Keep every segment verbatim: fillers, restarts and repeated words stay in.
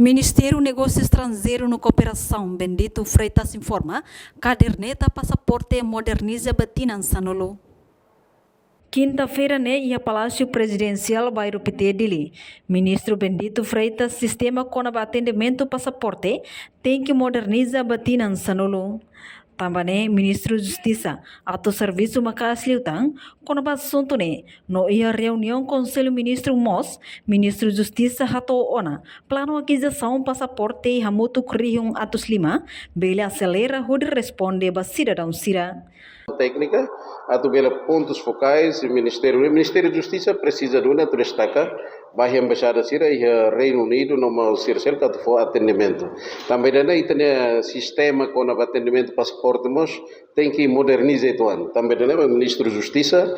Ministériu Negósiu Estranjeiru no Kooperasaun, Bendito Freitas informa, kaderneta pasaporte moderniza ba tinan sanulu. Kinta-feira ne'e iha Palásiu Prezidensiál, Bairru Pité, Dili, Ministru Bendito Freitas sistema kona-ba atendimentu pasaporte tenke moderniza ba tinan sanulu. Tanba ne'e Ministru Justisa atu servisu maka'as liután kona-ba asuntu ne'e, no iha reuniaun Konsellu Ministru mós, Ministru Justisa hato'o ona planu akizisaun pasaporte hamutuk rihun atus lima, bele aselera hodi responde ba sidadaun sira. Téknika, atu bele pontus fokais, Ministériu, Ministériu Justisa presiza duni atu destaka ba embaixada sira iha Reinu Unidu no mós sira seluk atu fó atendimentu. Tanba ida-ne'e ita-nia sistema kona-ba atendimentu pasaporte mós tenke moderniza uitoan. Tanba ida-ne'e Ministru Justisa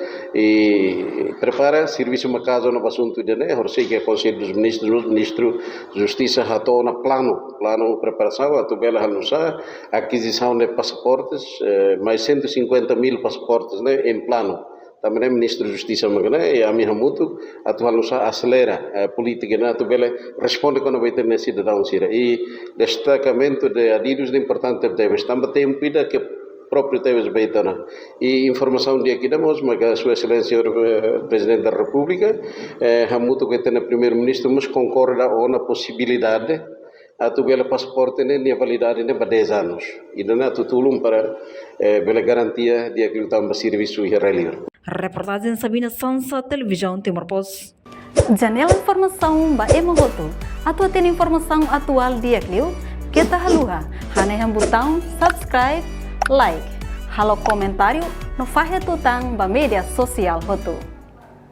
prepara servisu maka'as ona ba asuntu ida-ne'e, horisehik iha Konsellu dos Ministrus, Ministru Justisa hato'o ona planu, planu preparasaun atu bele halo nu'usá akizisaun de pasaportes, eh, mais cento e cinquenta mil pasaportes ne'e em plano. Tanba ne'e Ministru Justisa mak ne'e, i ami hamutuk atu halo nu'usá aselera, eh, polítika ne'e atu bele responde kona-ba ita-nia sidadaun sira. I destakamentu de adidos ne'e importante tebes. Tanba tempu ida ke própriu tebes ba ita ona. I informasaun di'ak ida mós maka Sua Exelénsia, eh, Prezidente da Repúblika, eh, hamutuk ho ita-nia Primeiru-Ministru mós konkorda ona posibilidade atu bele pasaporte ne'e nia validade ne'e ba dez anos. Ida-ne'e atu tulun para, eh, bele garantia di'ak liután ba servisu iha rai-li'ur. Reportajen Sabina Sansa, Televizaun Timor Post. Janela informasaun ba ema hotu. Atu hatene informasaun atuál di'ak liu, keta haluha hanehan butaun subscribe, like, halo komentáriu no fahe tutan ba média sosiál hotu.